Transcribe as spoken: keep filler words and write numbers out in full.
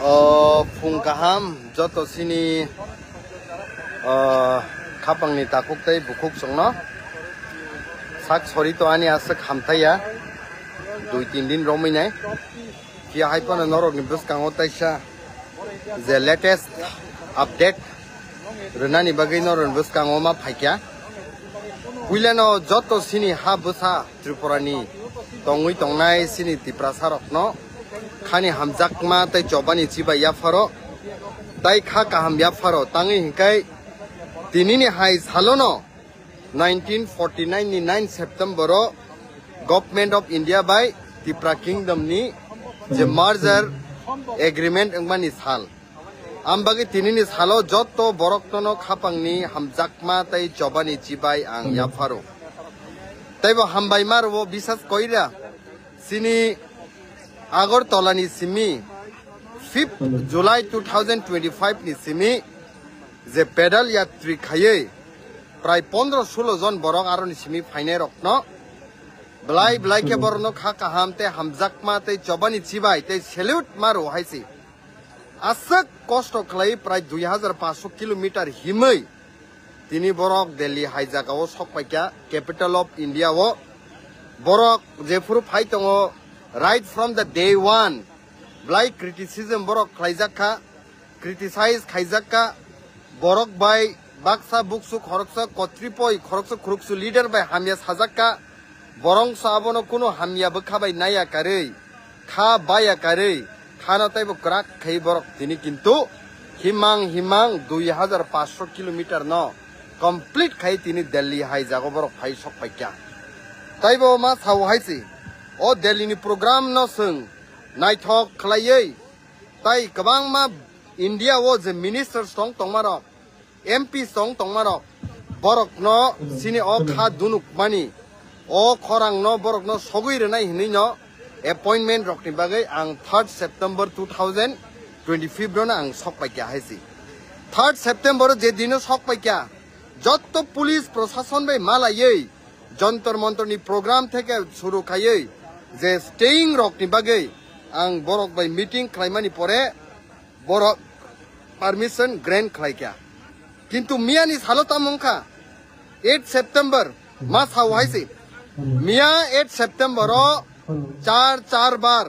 O phung kaham joto sini, o, khapangni takhuk tei bukhuk chwngno sak sori to ani aswk hamthaiya dui tin din romwi nai. Phiya hai phano norokni bwskango taisa je latest update rwnani bagwi norokni bwskango ma phaikya. Puilano joto sini ha bwsa Tripurani tongwi tongnai sini Tiprasa rokno khani hamjakma tei chobani chibai yapharo tai kha kaham yapharo tangwi hinkai tinini hai salono nineteen forty nine ni nine September o Government of India bai Tipra Kingdom ni je merger agreement wngmani sal. Ambagwi tinini salo joto borokno khapangni hamjakma tei chobani chibai ang yapharo. Teibo hambai ma rwo bisas koira sini Agartala ni simi fifth July two thousand twenty-five ni simi je pedal yatri khaywi prai pondro sulo jon borok aroni simi phainai rokno belai belai khe borokno kha kaham tei hamjakma tei chobani chibai tei salute ma rwo hai si. Aswk kosto khlai prai dui hajar paanch sho kilometer himwi tini borok Delhi hai jagao sok paikha, capital of India o. Borok jephuru phai tongo, right from the day one, belai criticism borok khlaijak kha, criticize khaijak kha, borok bai baksa buksu khoroksa kotripoi khoroksa khuruksu leader bai hamya sajak kha, borok sa abono kunu hamya bwkha bai naiya karwi, kha baya karwi, khano teibo kwrak khai borok tini kintu himang himang dui hajar paanch sho kilometer no complete khai tini Delhi hai jago borok phai sok paikha. Teibo ma sao hai si, o Delhi ni program no swng naithok khlaiwi tai kwbangma India o je ministers tong tongmarok, M Ps tong tongmarok, borokno sini o kha dunukmani, o khorangno borokno sogwi rwnai hinwi no appointment rokni bagwi ang third September two thousand twenty-five rono ang sok paikha hai si. Third September je dino sok paikha, jotto police prosason bai malaiwi Jantar Mantar ni program theke suru khaiwi je staying rokni bagwi ang borok bai meeting khlaimani pore borok permission grant khlai kha. Kintu miya ni salo tamo wngkha eight September ma sao hai se. Miya eight September o char char bar